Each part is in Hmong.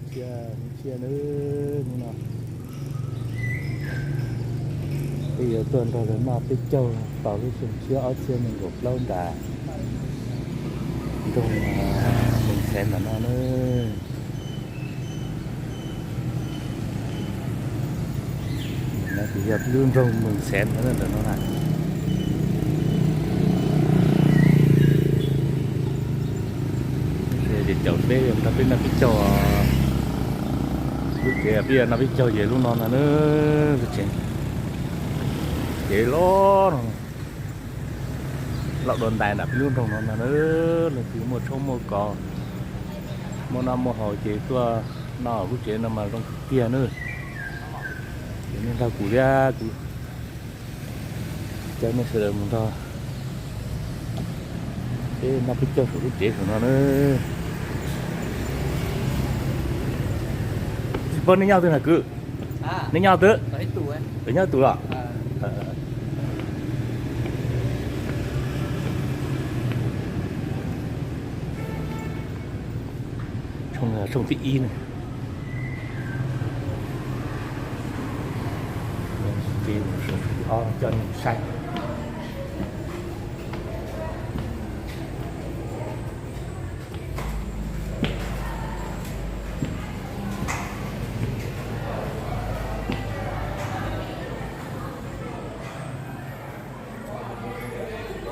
Sia, hnub tsiab nawb, hnub no peb yuav tuaj nrog lawv noj peb caug tos lub xyoo tshiab ob txhiab nees nkaum plaub nram nroog Mees Xeev ntawm no na. No ces yog lub nroog Mees Xeev ntawm no na. Ces caum peb nrog peb noj peb caug, lub tsev peb noj peb caug ces lub no no na, lub tsev, tsev loj no, loj dua ntais nram peb lub nroog no no na. Leej twg muaj tshoob muaj kos, muaj noj muaj haus ces tuaj noj lub tsev no mas zoo tiag tiag na. Ces nej nrog kuv thiab kuv coj nej sawv daws mus nrog peb noj peb caug saum lub tsev saum no na. Tsis paub nej nyob twg na kwv? Nej nyob twg? Nyob tus los? Tshooj thib ib na. Thib ob coj nej saib.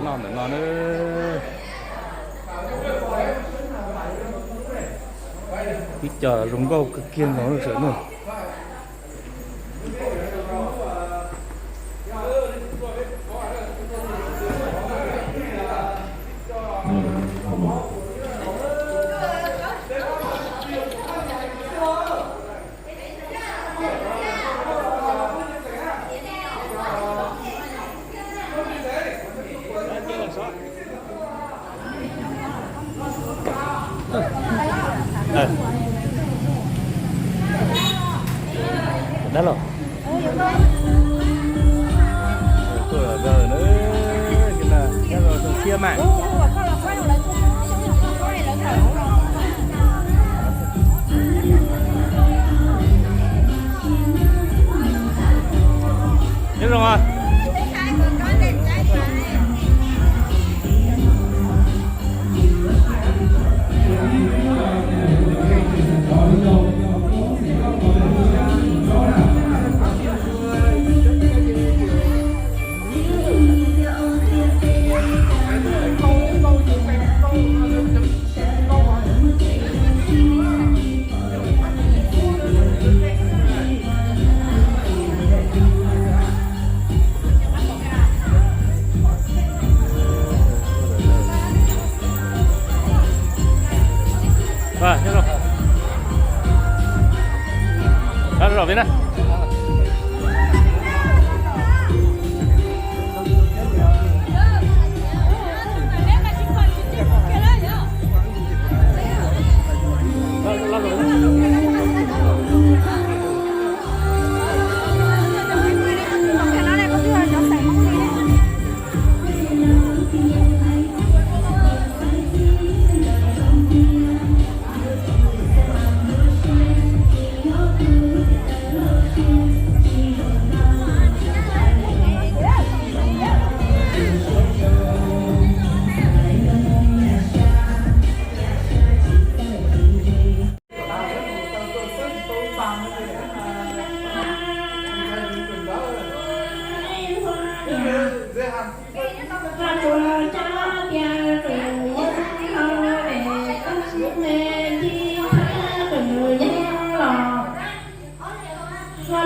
Noj ntawm no na. Ib co zoo nkauj kawg kiag no sawv no. Dab los. Tuaj los na, nyob zoo thiab mas. Nyob zoo os.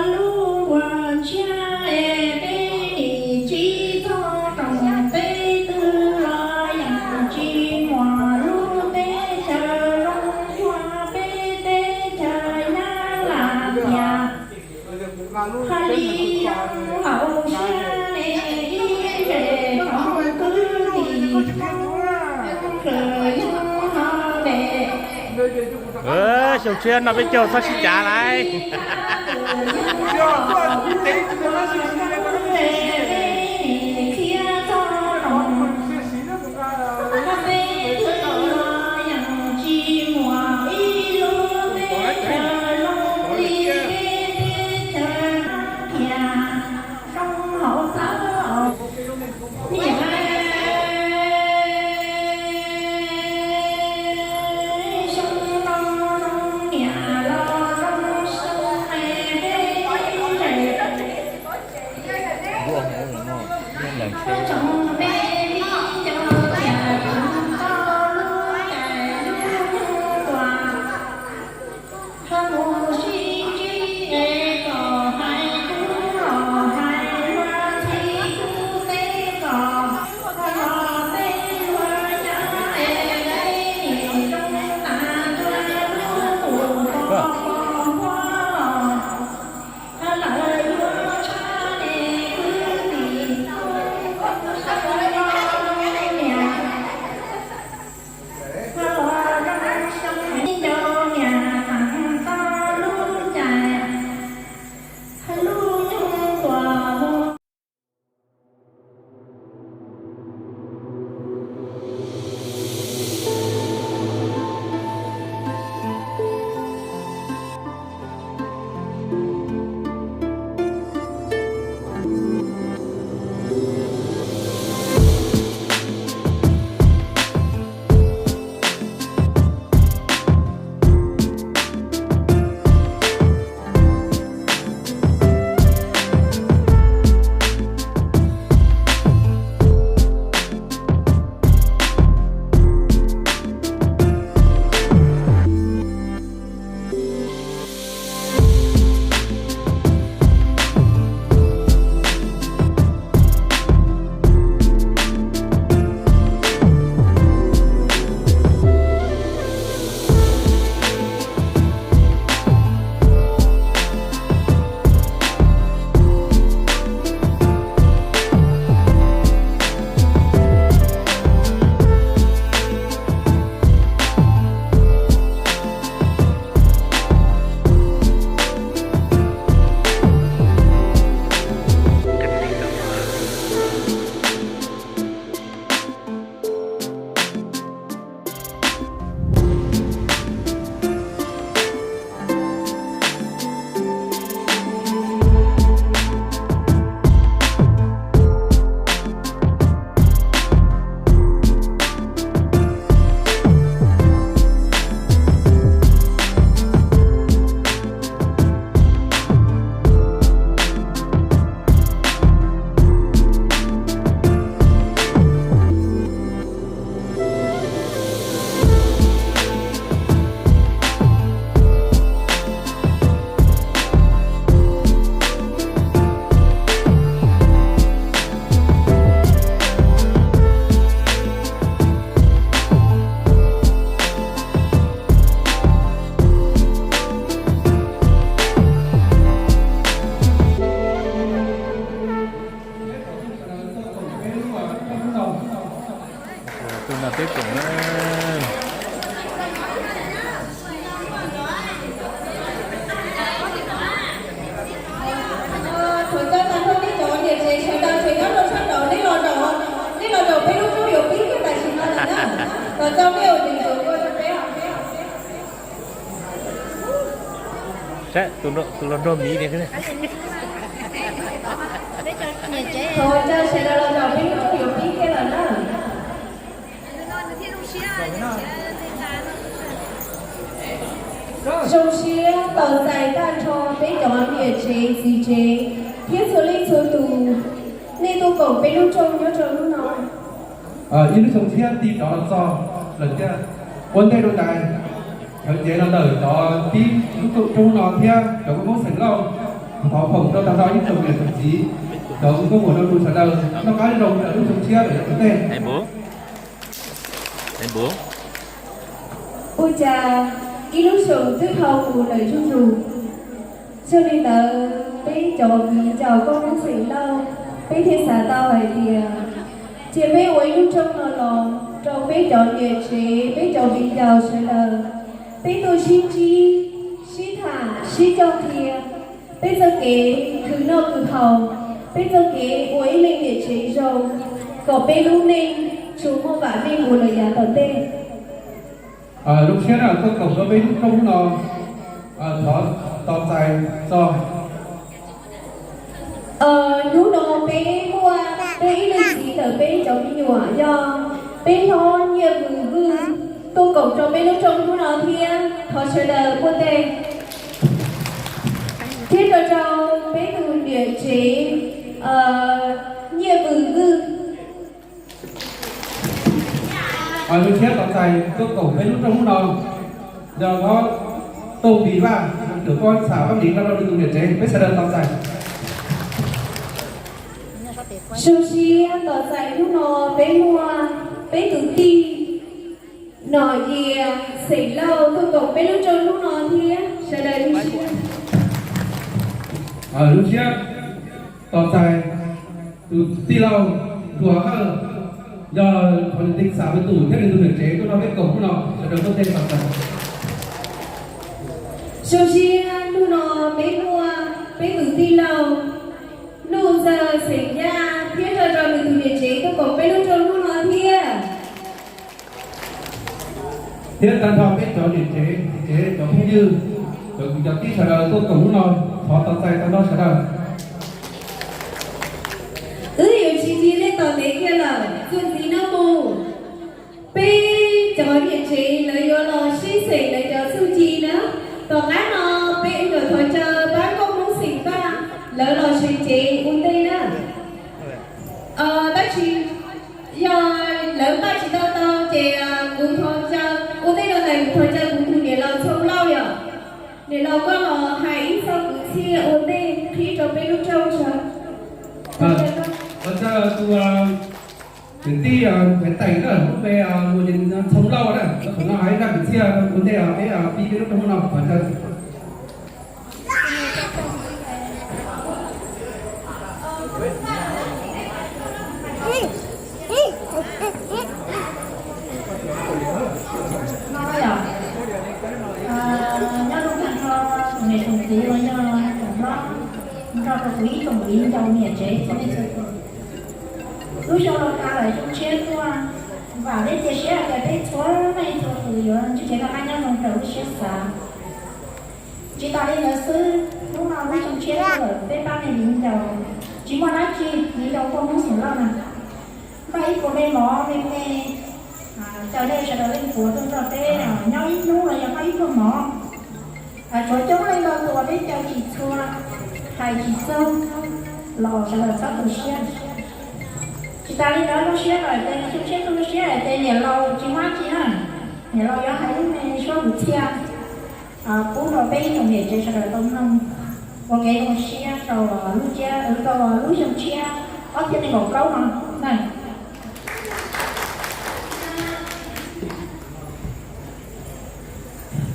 Lub ua ntshiab es peb nim tsis txog roos, peb twb los yeej tsis muaj lub teb chaws zoo ua peb teb chaws Nyab Laj tiag. Hais li zoo hauv siab es ib zes thaum kwv tij kawm nyob no pem. Xyoo tshiab noj peb caug txhob sib cav lawm. Saib tus los nrog miv li. Thov ua sawv daws los zaum peb lub rooj yuav pib kiag lawm na. Zoo siab tos txais tag nrho peb cov niam tsev txiv tsev thiab txhua leej txhua tus, nej tuaj koom peb lub rooj nyob rau hnub no. Ib lub xyoo tshiab tig rov los txog lawm thiab. Ua ntej rau ntawd, cov niam tsev los ntawm cov pib lub rooj no thiab cov nkauj muam xeem Lauj, thov foom rau tag nrho ib tsoom niam tsoom txiv, cov nkauj muam nraug nus sawv daws noj qab nyob zoo lawm lub xyoo tshiab lawm yav tom ntej. Ua cas ib lub xyoos twb dhau mus lawm zuj zus. Yog li ntawd peb cov viv ncaus nkauj muam xeem Lauj, peb thiaj xav tau hais tias cia peb ua ib lub rooj no los rau peb cov niam tsev, peb cov viv ncaus sawv daws, peb tuaj sib ntsib, sib tham, sib coj qhia peb txoj kev khwv noj khwv haus, peb txoj kev ua ib leej niam tsev zoo, kom peb lub neej tsuas muaj vam meej mus lawm yav tom ntej. Zoo siab na tuaj koom rau peb lub rooj hnub no, thov tos txais txog. Hnub no peb muaj peb ib leej txiv ntawm peb cov me nyuam yog peb hlob Nyiaj Vwm Vwj tuaj koom rau peb lub rooj hnub no thiab, thov sawv daws npuaj teg. Thiab rau rau peb tus niam tsev Nyiaj Vwm Vwj. Zoo siab tos txais tuaj koom peb lub rooj hnub no. Yog thov Tooj Pis Vaj, Tooj Pis Vaj, Tooj Pis Vaj, rau rau nws tus niam tsev, peb sawv daws tos txais. Zoo siab tos txais hnub no peb muaj peb tus tij Nom Yias xeem Lauj tuaj koom peb lub rooj hnub no thiab, sawv daws zoo siab. Zoo siab tos txais tus tij laug Ntuas Hawj, yog thov niam tij Xam Paj Tum thiab nws tus niam tsev tuaj nrog peb koom hnub no, sawv daws npuaj teg tos txais. Zoo siab hnub no peb muaj peb tus tij laug Nuj Ntxawg xeem Yaj thiab rau rau nws tus niam tsev tuaj koom peb lub rooj hnub no thiab. Thiab tag nrho peb cov niam tsev, txiv tsev, cov phooj ywg, cov kwv cov tij sawv daws tuaj koom hnub no, thov tos txais tag nrho sawv daws. Wb yuav tsis cia nej tos ntev kiag lawm, txuas ntxiv no mus. Peb cov niam tsev lawv yuav los sib xeem lawv cov txuj ci na. Tom qab no peb yuav thov caw pab nkauj Hmoob xeem Vaj lawv los sib cev ua ntej na. Tab sis yog lawv npaj tsis tau tau ces kuv thov caw ua ntej no ntawm kuv thov caw kuv tus niam laus Txhoov Lauj yom. Niam laus koj los hais ib txoj kwv txhiaj ua ntej qhib rau peb lub rooj tso. Ua tsaug tus niam tij Faiv Teem na, lub npe hu ua Txhoov Lauj na, qhov no hais ib zaj kwv txhiaj ua ntej peb pib peb lub rooj no. No yog nyob zoo tag nrho tus niam tus txiv uas yog tus hlob, nrog rau kuv ib tsoom viv ncaus niam tsev txhua leej txhua tus. Lub xyoo no tas lawm, xyoo tshiab tuaj, vam thiab cia siab hais tias peb txhua leej txhua tus yuav ntsib kev noj qab nyob zoo raws lub siab xav. Tsis tas li ntawd xwb, hnub no lub xyoo tshiab tuaj lawm, peb pab me viv ncaus tsis muaj dab tsi, viv ncaus nkauj Hmoob xeem Lauj na, npaj ib puas me mov me me, caw nej sawv daws leej puav tuaj nrog peb nyob ib hnub los yog npaj ib pluag mov. Tshuav coob leej ntau tus peb caw tsis txhua, hais tsis txog, los sawv daws txhob tu siab. Tsis tas li ntawd, zoo siab lawm ces xyoo tshiab tuaj zoo siab ces niam laus tsis muaj dab tsi na, niam laus yuav hais lub me suab kwv txhiaj pub rau peb ib tsoom niam tsev sawv daws tau mloog ua kev zoo siab rau lub tsiab rau lub xyoo tshiab ob txhiab nees nkaum plaub no na.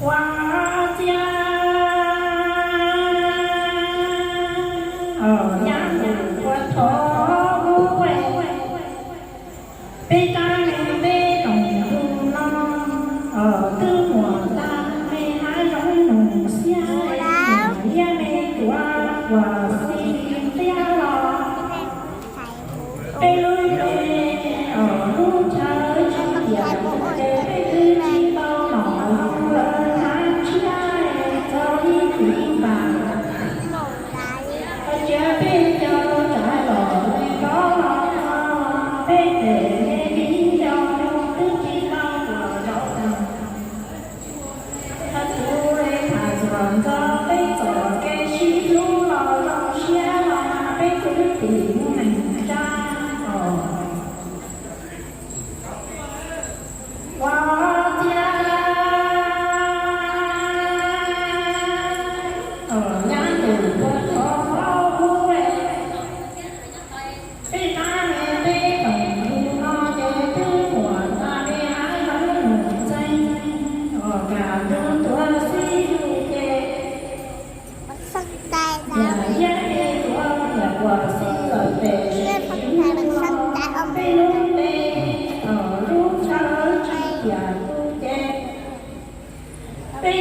Ua txiaj os, yam ua thov ua, peb tab peb rooj no twb muaj tag me hav zoov nus xiab, liab me tuav uas xi tiab los. Peb lub me lub chaw tsis tias tes peb twb tsis tau los lawm hnav tshiab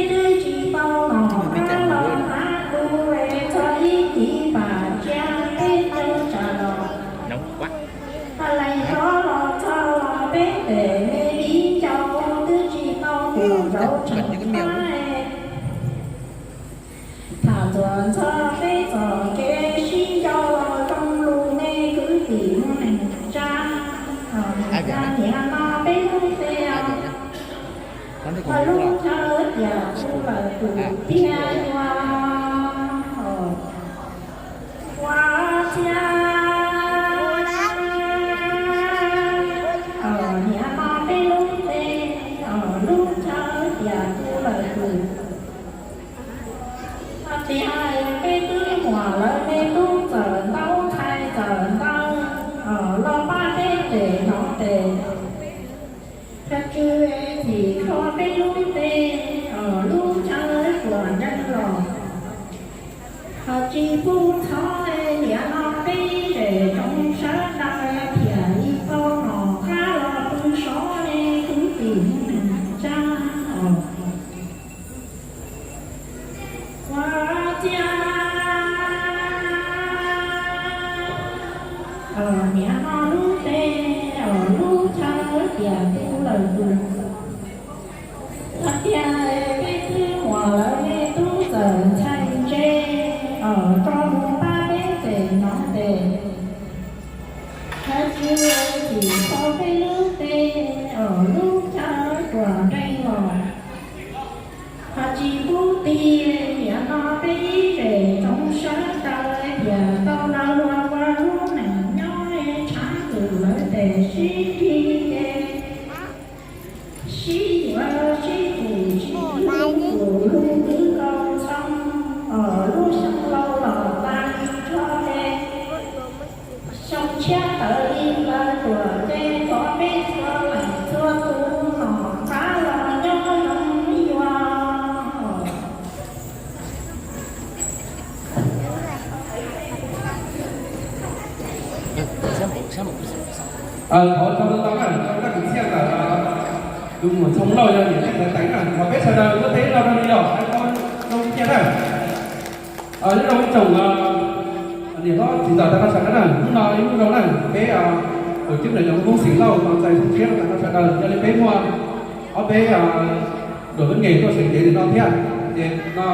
Twb tsis tau los qab los hnav kuv es txog ib kiv pam tsiab peb caug tsam los. Leej txhob los txog los peb pem me viv ncaus twb tsis tau tus zauv tshav qab. Tham txuas ntxhov peb txoj kev sib nco zoo lus nej kwv tij neej tsa. Niam no peb lub teb os, lub chaw tias kuv lawm tus tiag yuav ua txiaj. Niam no peb lub teb os, lub chaw tias kuv lawm tus tiag. Peb twb muaj lawv me tub txawm ntau ntxhais txawm ntau, los pab peb tes hnov tes. Thov Tswv thim kho peb lub teb os, lub chaw ruam nreeg los. Ho tsis pub txhob niam no peb zem tsoom sawv daws thiaj li tau los qab los pw sov ne kwv tij neej tsa os. Ua txiaj os, niam no lub teb os, lub chaw tias kuv lawm tus. Txog tiag peb twb muaj lawv me tub txawm ntxhais ntse os, tso mus pab peb tes hnov tes. Thov Tswv thim kho peb lub teb os, lub chaw ruam nreeg los. Ho tsis pub tig niam no peb zem tsoom sawv daws thiaj tau los ua lub neej nyob tshav ntuj lawv tes sib nrig ces sib yuav sib pum sib hlub pum lub kwv nkaus txhoov os, lub xyoo laus los tag nrho ces xyoo tshiab tawm li plaws ruam ces thov peb txhua leej txhua tus nom qab los nyob zoo yuav. Thov txog tau na, tau kab kwv txhiaj ntawm tus muam Ntxhoo Lauj yog niam tij ntawv teev na, thov peb sawv daws muab teb lauj rau nws yog tau zoo kiag na. Nyob zoo ib tsoom niam hlob txiv ntxawm tag nrho sawv daws na, hnub no ib hnub zoo na, peb tus cwb ntawm cov Hmoob Xeem Lauj tos txais xyoo tshiab rau tag nrho sawv daws, yog li peb muaj ob peb duas peb nqes tuaj seev cev ntawm no thiab, ces no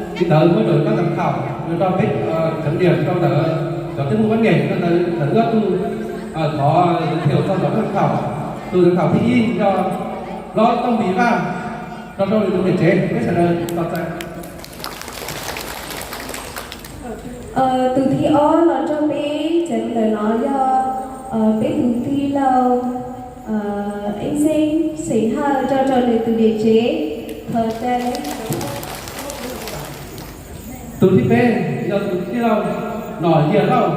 li ntawd muab duas nyob tag thaum nrog peb cov niam rau ntawm cov twb muaj peb nqes no ntawd lawv wb ob tug thov thiaum txog ntawm tag thaum. Tus tag thaum thib ib yog hlob Tooj Npis Vaj, rau rau nws tus niam tsev peb sawv daws tos txais. Tus thib ob los rau peb tsev ntawm no yog peb tus tij laug Ib Xeeb Xeem Hawj, rau rau nws tus niam tsev tos txais. Tus thib peb yog tus tij laug Nom Yias Lauj,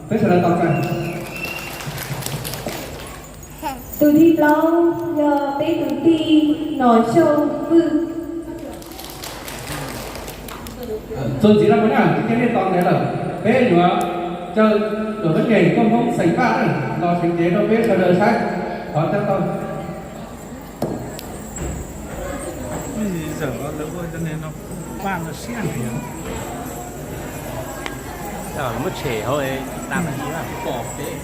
peb sawv daws tos txais. Tus thib plaub yog peb tus tij Nom Xyooj Vwj. Txuas ntxiv no na, cia nej tos ntev lawm, peb yuav caw tuam pab nqes tuaj Hmoob Xeem Vaj na los seev cev rau peb sawv daws saib. Thov coj tau. Muab tshem hauv, pom peb.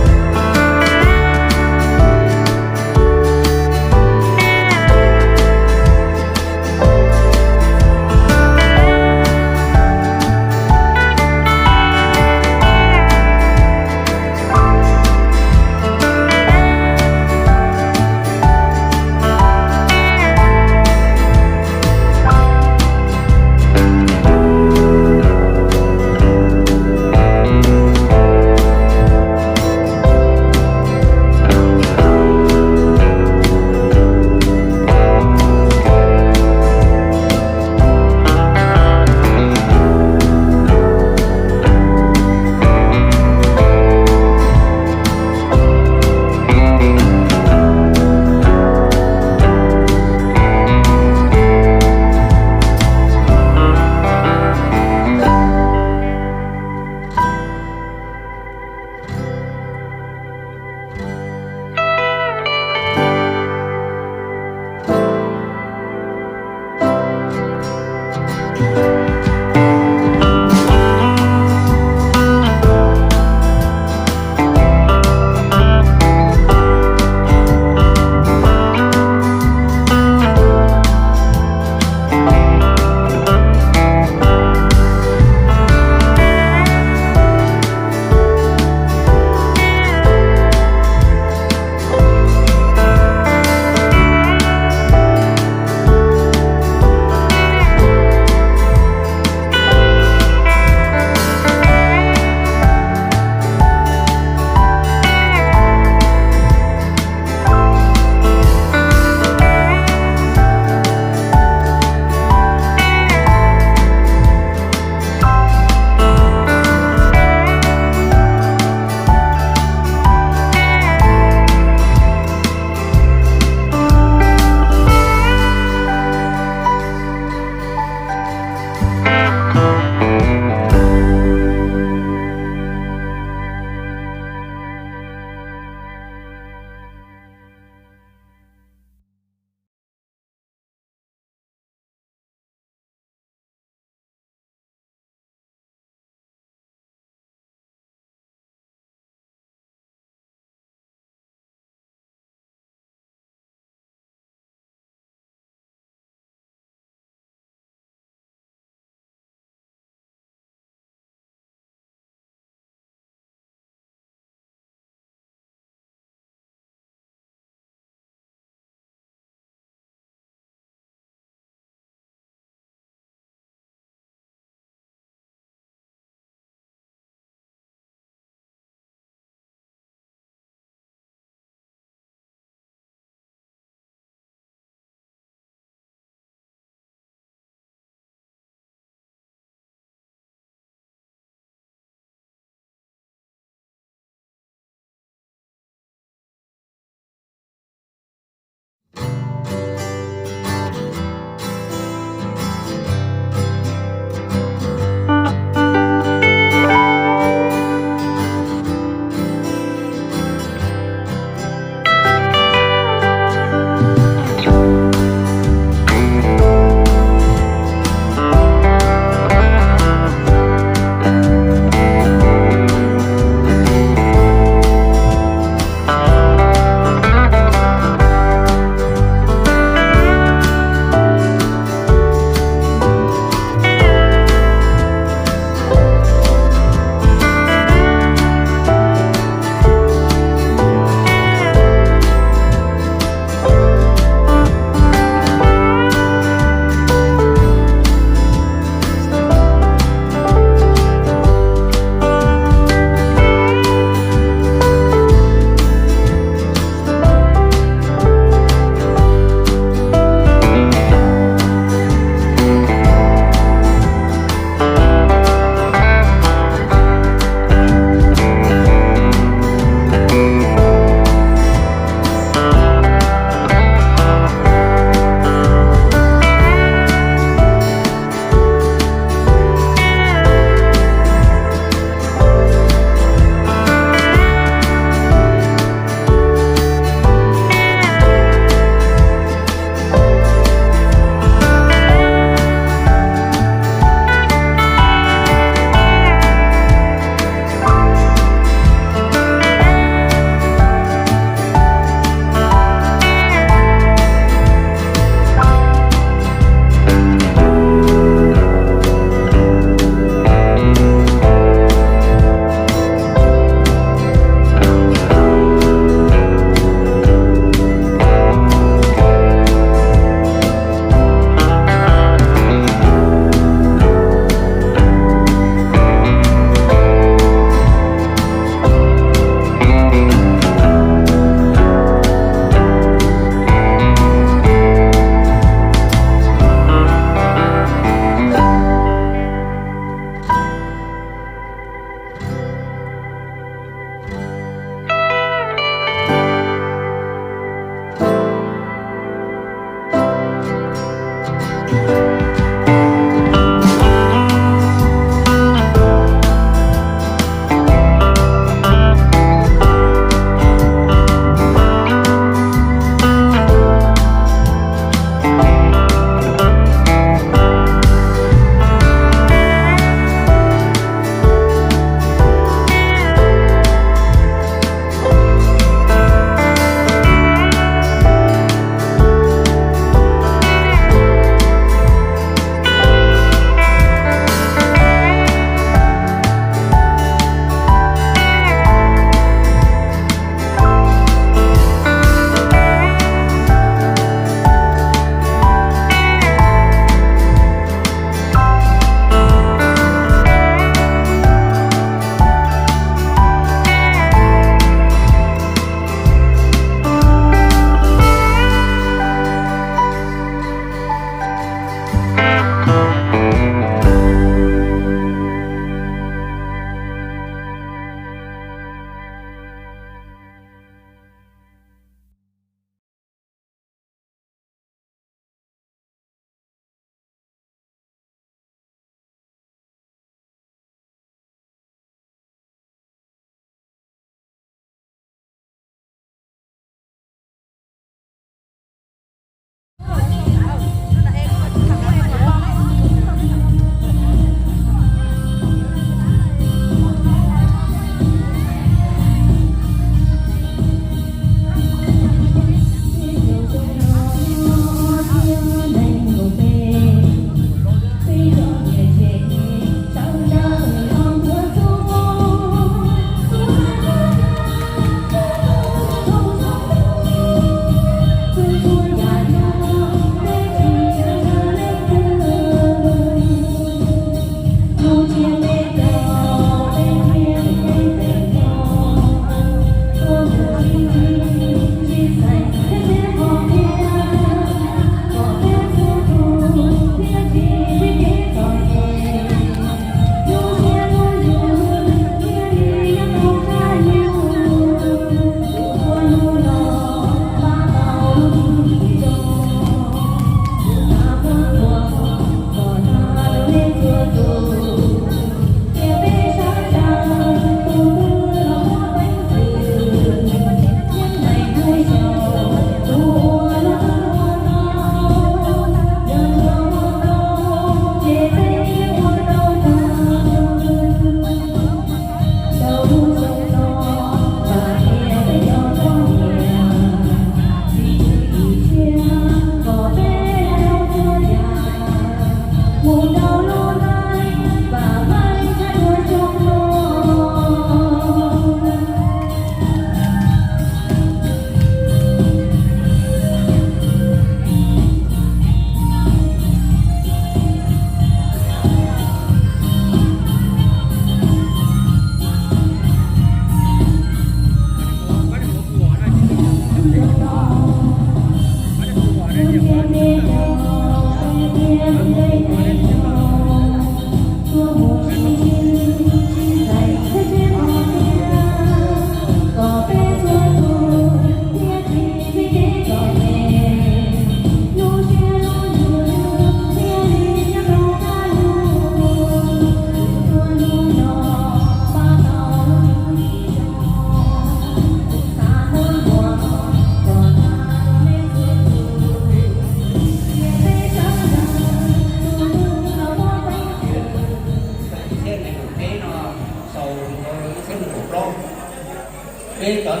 Peb cov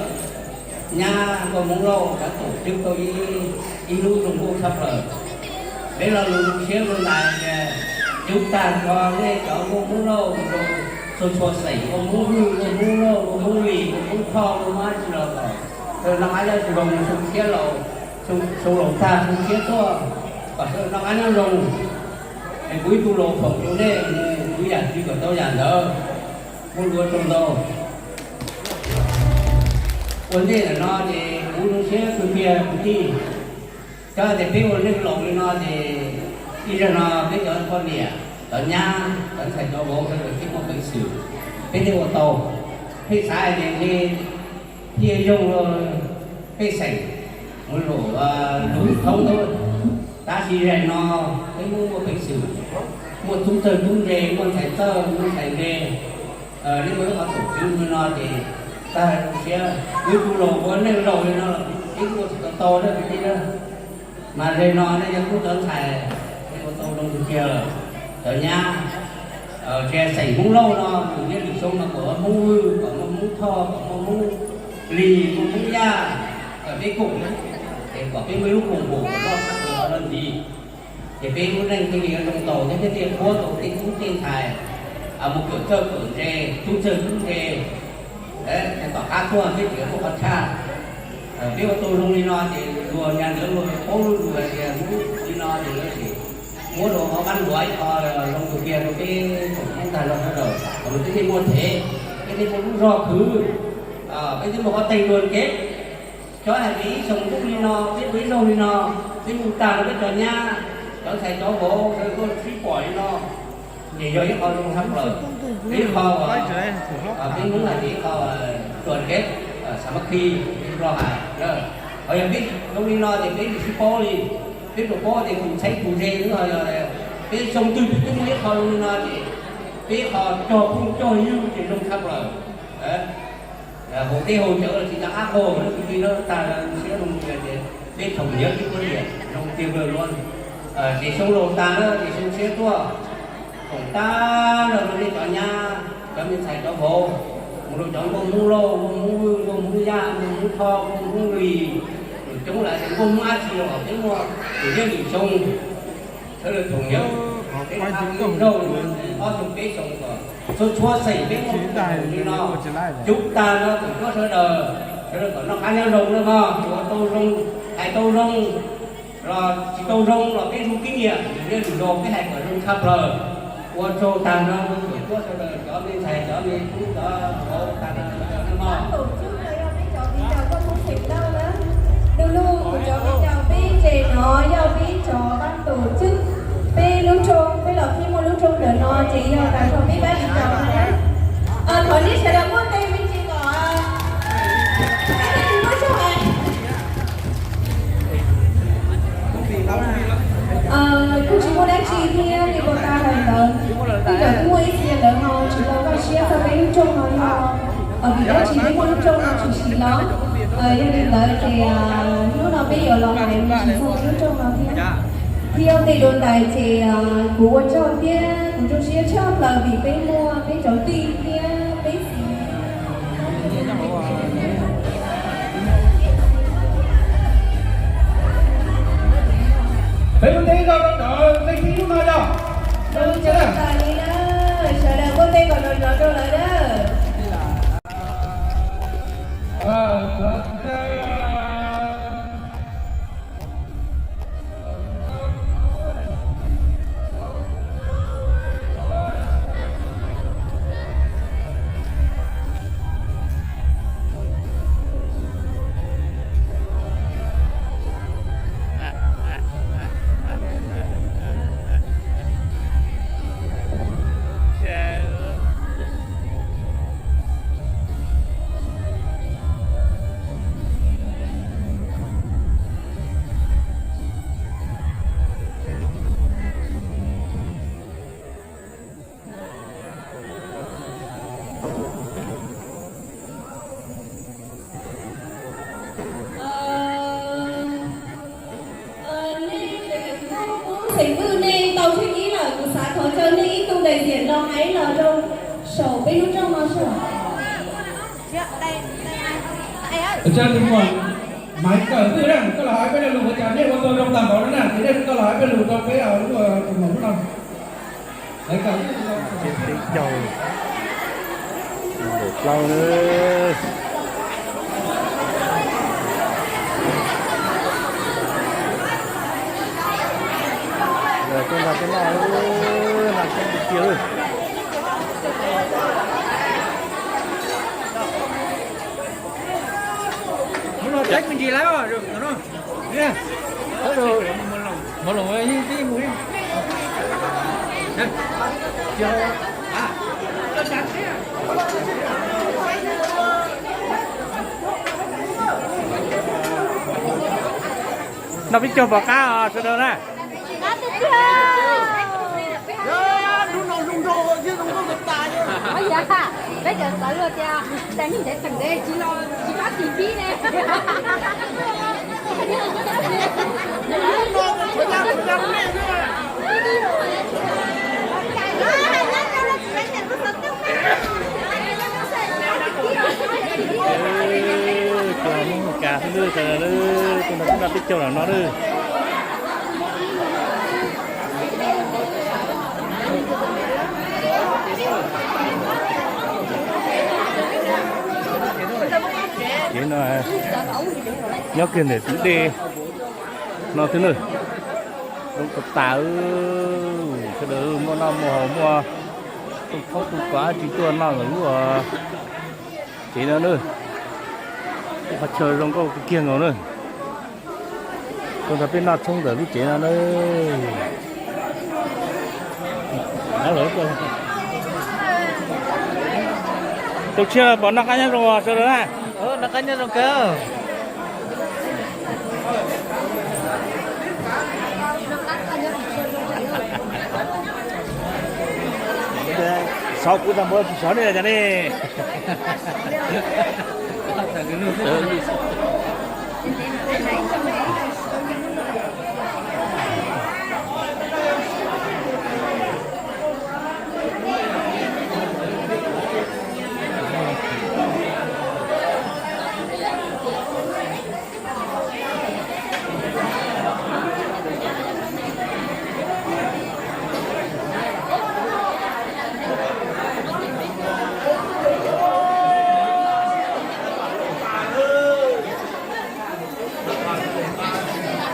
nyab nkauj Hmoob Lauj cov tus twb tau ib, ib lub zoo nkauj tshaj plaws. Peb lo lus zoo siab zoo ntais tias cub tag nrho nej cov nkauj Hmoob Lauj rau txhua txhua xeem, nkauj Hmoob Vwj, nkauj Hmoob Lauj, nkauj Hmoob Lis, nkauj Hmoob Thoj, nkauj Hmoob dab tsi los kom noj qab nyob zoo, zoo siab laus, zoo laus tag zoo siab tuaj, kom sawv daws noj qab nyob zoo. Es kuv ib tug laus foom rau nej mus ua yam twg kom tau yam ntawd. Muaj lus ua tsaug ntau. Ua ntej ntawm no ces kuv zoo siab kawg kiag kwv tij, cov tias peb ua neej laus li no ces ib zaug no peb cov poj niam, cov nyab, cov ntxhais cov vauv sawv daws thiaj muaj peev xwm, peb thiaj ua tau. Peb xav hais tias ntshe thiaj yoog pej xeem mus lus, lus thoob ntuj, tab sis zaum no peb muaj, muaj peev xwm, muaj tub txawg tub ntse, muaj ntxhais txawj muaj ntxhais ntse, nej muaj ib qho txuj xwm li no ces tag zoo siab. Kuv tus laus ua neej laus li no los peb kuj ua tsis tau tau na kwv tij na. Mas zaum no nej cov tub cov ntxhais, nej ua tau zoo tiag tiag lawm. Cov nyab, tsis hais xeem Hmoob Lauj no, nws nyob lwm xyoo no kom muaj Hmoob Vwj, kom muaj Hmoob Thoj, kom muaj Hmoob Lis, muaj Hmoob Yaj, peb koom, es kom peb muaj ib lub koom haum kom noj qab nyob zoo ntxiv. Ces peb lub neej thiaj li yuav zoo nraug thiab thiaj li qhuab tau tej tub tej ntxhais mus kawm txawj kawm ntse, tub txawj tub ntse, tom qab tuaj peb tseem muaj qhov tshaj. Peb ua tau zoo li no ces luag nyab ntawd luag paub lub lus hais tias Hmoob li no ces lawv tseem muab rau qhov qab ntuav ib qho zoo tus kiag rau peb tsoom Hmoob tag nrho sawv daws kom peb thiaj muaj thev, peb thiaj muaj lub zog khwv, peb thiaj muaj qhov teeg dua kev. Cov hais tias ib xyoo ntuj li no, peb ua ib zaug li no, peb mus tag rau peb cov nyab, cov ntxhais cov vauv sawv daws tuaj sib pom li no, ces yog ib qho zoo tshaj plaws, ib qho, peb Hmoob hais tias ib qho tuam kev, sa mab khi, peb Nplog hais. Ho yog peb zoo li no ces peb tsis sib paub li, peb tsuas paub tias tus txheeb tus ze xwb. Ho yog peb xyoo twg peb twb muaj ib qho zoo li no ces peb qho cog phooj cog ywg ces zoo tshaj plaws. Haus dej haus cawv los tsis nco qab qaug, kwv tij, no tag siab zoo tias peb thaum nyob tib kuab liam zoo tiag kawg luaj. Ces xyoo laus tas na ces xyoo tshiab tuaj, koom tab nrog rau nej cov nyab, cov me ntxhais cov vauv, mus rau cov nkauj Hmoob Lauj, nkauj Hmoob Vwj, nkauj Hmoob Yaj, nkauj Hmoob Thoj, nkauj Hmoob Lis, lwm coob lawm ces nkauj Hmoob dab tsi los kom peb muaj lwm yeej lwm xyoo, sawv daws thaum nyob peb tab lub nroog ob xyoo peb xyoo kom txhua txhua xeem peb muaj lwm li no, cub tag no kom nyob sawv daws, sawv daws kom noj qab nyob zoo na mog, ua tau zoo, hais tau zoo, los tsis tau zoo los peb zoo kib niam, yog lwm zaus peb hais kom zoo tshaj plaws. Ua tsaug tag nrho rau cov tub sawv daws, cov me ntxhais, cov me tub, cov vauv tag nrho sawv daws na mog. Du lug kuv cov viv ncaus peb ntses no yog peb cov pab tus cwb, peb lub rooj, peb los pib muaj lub rooj ntawm no ces yog tas rau peb pab viv ncaus no na. Thov nej sawv daws muab tej me ntsis kom peb thiaj li muaj zog. Kuj tsis muaj dab tsi thiab, li puas tas hais ntawd, tej zaum twb muaj ib txhia ntawd ho tsis tau kaj siab txog peb lub rooj no yog vim dab tsi peb muaj lub rooj no tshwm sim los. Yog li ntawd ces hnub no peb yuav los hais me ntsis txog peb lub rooj no thiab. Thiab ua ntej dua ntais ces kuv ua tsaug thiab kuv zoo siab tshaj plaws vim peb muaj peb cov tij thiab peb txiv. Peb muab teb rau ntawm tej tij hnub no yog. Zoo tshaj plaws li na, sawv daws muab teb kom nrov nrov rau lawv na. Nej, xeem Vwj nej tau thib ib lawm, kuv xav thov caw nej ib tug daim ziam no hais los rau saum peb lub rooj no soj. Tus muam Maiv Kawm Twj na, koj los hais peb lo lus ua cas nej ua tau zoo tag npaum no na, ces nej koj los hais peb lus rau peb lub tus muam lub no. Maiv Kawm Twj. Peb caug nkaum plaub na. Los tuaj nrog peb noj, noj coob tiag tiag. Hnub no saib me ntsis lawm os, no. Mov loo yeej tib mus li. Noj peb caug pom qab os sawv daws na. Peb cov txawv tias, tas nej ntev teem ntev tsis los tsis pab tim pib ne. Cov Hmoob Meskas xwb lawm, sawv daws lawm, tuaj nrog peb noj peb caug los no lawm. Ces no nyob kiag ntawm tus dej no xwb na. Zoo tas tas, sawv daws muaj noj muaj haus, muaj tu khaub tu kos dab tsi tuaj noj ntawm lub tsev no na. Lub qhov chaw zoo nkauj kawg kiag nkaus na. Tuaj nrog peb noj tshoob ntawm lub tsev no na. Tus tshiab pom noj qab nyob zoo sawv daws na. Noj qab nyob zoo kawg. Xov kuv tag npaum tsis xov nej cov ne.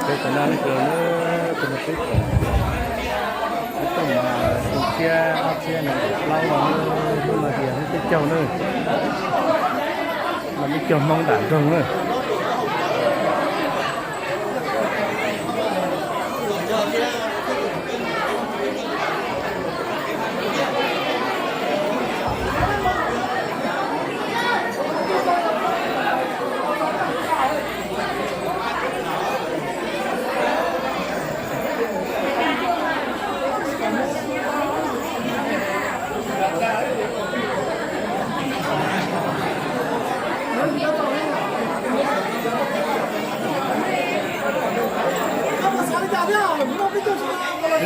Peb tam no ne, tus no peb caug, peb caug mas tus tshiab ob txhiab nees nkaum plaub no, hnub no tias hnub peb caug na, no peb caug Hmoob nram nroog na.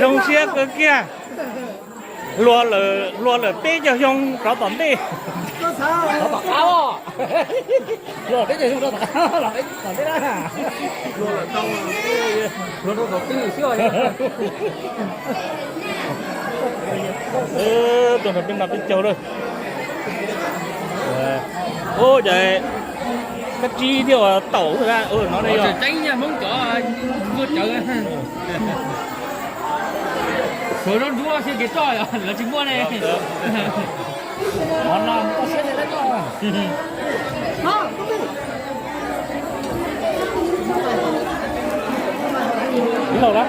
Zoo siab kawg kiag. Hluas lawm, hluas lawm peb caug xyoo rov tom ntej. Rov tom qab os. Hluas lawm peb caug xyoo rov tom qab los peb tom ntej na. Hluas lawm tau, hluas rau tom twg xwb os. Tuaj nrog peb noj peb caug lawm. Ub, cas kab tsib thiab ua taum no ne yog. Tseeb yog Hmoob cov muaj cawv. Suav zaub ntsuab xyab kev roj lawv tsis muaj ne. Mov no mus tau siab thiab. Ib lauj na.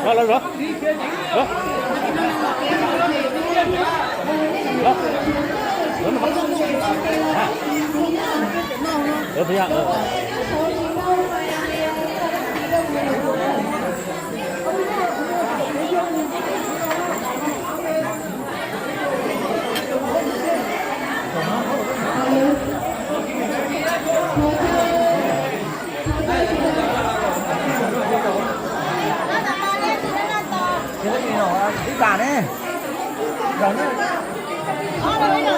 Los, los, los. Ib tas ne, zaum ne.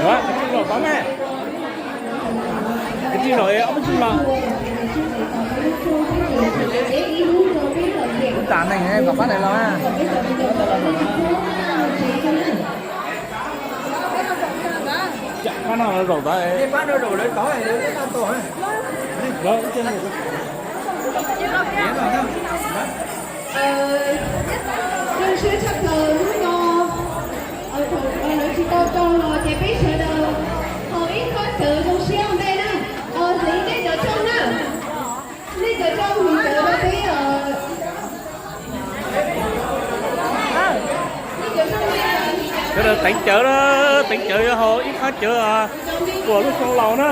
Ua, kwv tij zaum tod ne, kwv tij zaum ob peb tug los. Kuv tas neeg kom pab daim los. Pab no zaum tod. Zoo siab tshaj plaws hnub no, thaum lawv tsis tau tau los ces peb sawv daws haus ib khob cawv zoo siab ua ntej na. Txiv, nej cov rooj na, nej cov rooj mus cawv rau peb. Sawv daws teev cawv na, teev cawv yuav haus ib khob cawv puas lub xyoo laus na.